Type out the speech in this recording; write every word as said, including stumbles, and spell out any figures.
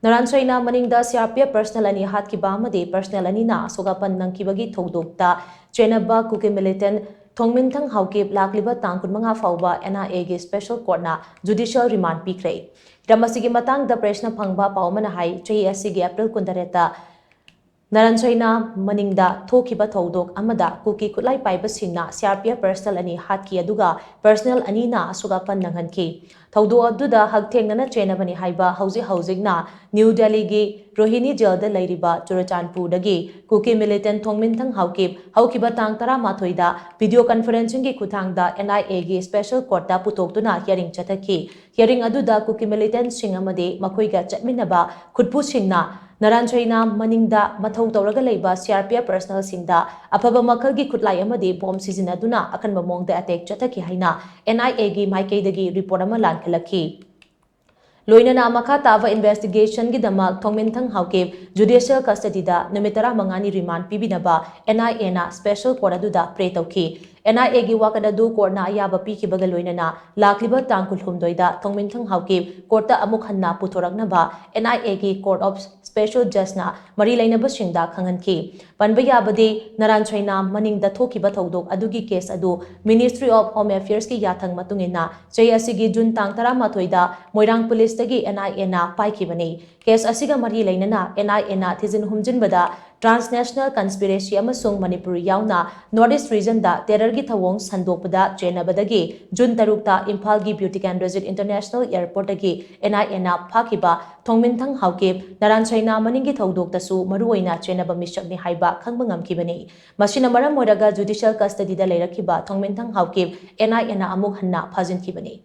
ꯅꯥꯔꯥꯟ ꯁꯣꯏꯅꯥ ꯃꯅꯤꯡꯗ C R P F personnel ꯑꯅꯤ ꯍꯥꯠꯈꯤꯕ ꯑꯃꯗꯤ personnel ꯑꯅꯤꯅ ꯑꯁꯣꯛ ꯑꯄꯟ ꯅꯪꯈꯤꯕꯒꯤ ꯊꯧꯗꯣꯛꯇ ꯆꯦꯟꯅꯕ ꯀꯨꯀꯤ militant ꯊꯣꯡꯃꯤꯟꯊꯪ ꯍꯥꯎꯀꯤꯞ ꯂꯥꯛꯂꯤꯕ ꯇꯥꯡ ꯀꯨꯟꯃꯉꯥ ꯐꯥꯎꯕ N I A ꯒꯤ special courtꯅ judicial remand ꯄꯤꯈ꯭ꯔꯦ꯫ ꯍꯤꯔꯝ ꯑꯁꯤꯒꯤ ꯃꯇꯥꯡꯗ pressꯅ ꯐꯪꯕ ꯄꯥꯎ ꯑꯃꯅ ꯍꯥꯏ, ꯆꯍꯤ ꯑꯁꯤꯒꯤ April ꯀꯨꯟꯇꯔꯦꯠꯇ ꯅꯥꯔꯥꯟ ꯁꯣꯏꯅꯥ ꯃꯅꯤꯡꯗ ꯊꯣꯛꯈꯤꯕ ꯊꯧꯗꯣꯛ ꯑꯃꯗ ꯀꯨꯀꯤ ꯈꯨꯠꯂꯥꯏ ꯄꯥꯏꯕꯁꯤꯡꯅ C R P F personnel ꯑꯅꯤ ꯍꯥꯠꯈꯤ, ꯑꯗꯨꯒ personnel ꯑꯅꯤꯅ ꯑꯁꯣꯛ ꯑꯄꯟ ꯅꯪꯍꯟꯈꯤ꯫ ꯊꯧꯗꯣꯛ ꯑꯗꯨꯗ ꯍꯛꯊꯦꯡꯅꯅ ꯆꯦꯟꯅꯕꯅꯤ ꯍꯥꯏꯕ ꯍꯧꯖꯤꯛ ꯍꯧꯖꯤꯛꯅ ꯅ꯭ꯌꯨ ꯗꯦꯜꯂꯤꯒꯤ ꯔꯣꯍꯤꯅꯤ ꯖꯦꯜꯗ ꯂꯩꯔꯤꯕ ꯆꯨꯔꯆꯥꯟꯄꯨꯔꯗꯒꯤ ꯀꯨꯀꯤ militant ꯊꯣꯡꯃꯤꯟꯊꯪ ꯍꯥꯎꯀꯤꯞ ꯍꯧꯈꯤꯕ ꯇꯥꯡ ꯇꯔꯥꯃꯥꯊꯣꯏꯗ video conferencingꯒꯤ ꯈꯨꯠꯊꯥꯡꯗ N I Aꯒꯤ special courtꯇ ꯄꯨꯊꯣꯛꯇꯨꯅ hearing ꯆꯠꯊꯈꯤ꯫ Hearing ꯑꯗꯨꯗ ꯀꯨꯀꯤ militantꯁꯤꯡ ꯑꯃꯗꯤ ꯃꯈꯣꯏꯒ ꯆꯠꯃꯤꯟꯅꯕ ꯈꯨꯠꯄꯨꯁꯤꯡꯅ ꯅꯥꯔꯥꯟ ꯁꯣꯏꯅꯥ ꯃꯅꯤꯡꯗ ꯃꯊꯧ ꯇꯧꯔꯒ ꯂꯩꯕ C R P F personnelꯁꯤꯡꯗ ꯑꯐꯕ ꯃꯈꯜꯒꯤ ꯈꯨꯠꯂꯥꯏ ꯑꯃꯗꯤ bomb ꯁꯤꯖꯤꯟꯅꯗꯨꯅ ꯑꯀꯟꯕ ꯃꯑꯣꯡꯗ attack ꯆꯠꯊꯈꯤ ꯍꯥꯏꯅ N I Aꯒꯤ ꯃꯥꯏꯀꯩꯗꯒꯤ report ꯑꯃ ꯂꯥꯟꯈꯠꯂꯛꯈꯤ꯫ ꯂꯣꯏꯅꯅ ꯃꯈꯥ ꯇꯥꯕ investigationꯒꯤꯗꯃꯛ ꯊꯣꯡꯃꯤꯟꯊꯪ ꯍꯥꯎꯀꯤꯞ judicial custodyꯗ ꯅꯨꯃꯤꯠ ꯇꯔꯥꯃꯉꯥꯅꯤ remand ꯄꯤꯕꯤꯅꯕ N I Aꯅ special court ꯑꯗꯨꯗ pray ꯇꯧꯈꯤ꯫ N I Aꯒꯤ ꯋꯥꯀꯠ ꯑꯗꯨ courtꯅ ꯑꯌꯥꯕ ꯄꯤꯈꯤꯕꯒ ꯂꯣꯏꯅꯅ ꯂꯥꯛꯂꯤꯕ ꯇꯥꯡ ꯀꯨꯟꯍꯨꯝꯗꯣꯏꯗ ꯊꯣꯡꯃꯤꯟꯊꯪ ꯍꯥꯎꯀꯤꯞ courtꯇ ꯑꯃꯨꯛ ꯍꯟꯅ ꯄꯨꯊꯣꯔꯛꯅꯕ N I Aꯒꯤ court of special judgeꯅ ꯃꯔꯤ ꯂꯩꯅꯕꯁꯤꯡꯗ ꯈꯪꯍꯟꯈꯤ꯫ ꯄꯟꯕ ꯌꯥꯕꯗꯤ, ꯅꯥꯔꯥꯟ ꯁꯣꯏꯅꯥ ꯃꯅꯤꯡꯗ ꯊꯣꯛꯈꯤꯕ ꯊꯧꯗꯣꯛ ꯑꯗꯨꯒꯤ case ꯑꯗꯨ Ministry of Home Affairsꯀꯤ ꯌꯥꯊꯪ ꯃꯇꯨꯡ ꯏꯟꯅ ꯆꯍꯤ ꯑꯁꯤꯒꯤ June ꯇꯥꯡ ꯇꯔꯥꯃꯥꯊꯣꯏꯗ ꯃꯣꯏꯔꯥꯡ policeꯇꯒꯤ N I Aꯅ ꯄꯥꯏꯈꯤꯕꯅꯤ꯫ Case ꯑꯁꯤꯒ ꯃꯔꯤ ꯂꯩꯅꯅ N I Aꯅ ꯊꯤꯖꯤꯟ ꯍꯨꯝꯖꯤꯟꯕꯗ transnational conspiracy ꯑꯃꯁꯨꯡ ꯃꯅꯤꯄꯨꯔ ꯌꯥꯎꯅ North East regionꯗ terrorꯒꯤ ꯊꯧꯑꯣꯡ ꯁꯟꯗꯣꯛꯄꯗ ꯆꯦꯟꯅꯕꯗꯒꯤ June ꯇꯔꯨꯛꯇ ꯏꯝꯐꯥꯜꯒꯤ ꯕ꯭ꯌꯨꯇꯤꯀꯥꯟ ꯔꯖꯤꯠ International Airportꯇꯒꯤ N I Aꯅ ꯐꯥꯈꯤꯕ ꯊꯣꯡꯃꯤꯟꯊꯪ ꯍꯥꯎꯀꯤꯞ ꯅꯥꯔꯥꯟ ꯁꯣꯏꯅꯥ ꯃꯅꯤꯡꯒꯤ ꯊꯧꯗꯣꯛꯇꯁꯨ ꯃꯔꯨꯑꯣꯏꯅ ꯆꯦꯟꯅꯕ ꯃꯤꯁꯛꯅꯤ ꯍꯥꯏꯕ ꯈꯪꯕ ꯉꯝꯈꯤꯕꯅꯤ꯫ ꯃꯁꯤꯅ ꯃꯔꯝ ꯑꯣꯏꯔꯒ judicial custodyꯗ ꯂꯩꯔꯛꯈꯤꯕ ꯊꯣꯡꯃꯤꯟꯊꯪ ꯍꯥꯎꯀꯤꯞ N I Aꯅ ꯑꯃꯨꯛ ꯍꯟꯅ ꯐꯥꯖꯤꯟꯈꯤꯕꯅꯤ꯫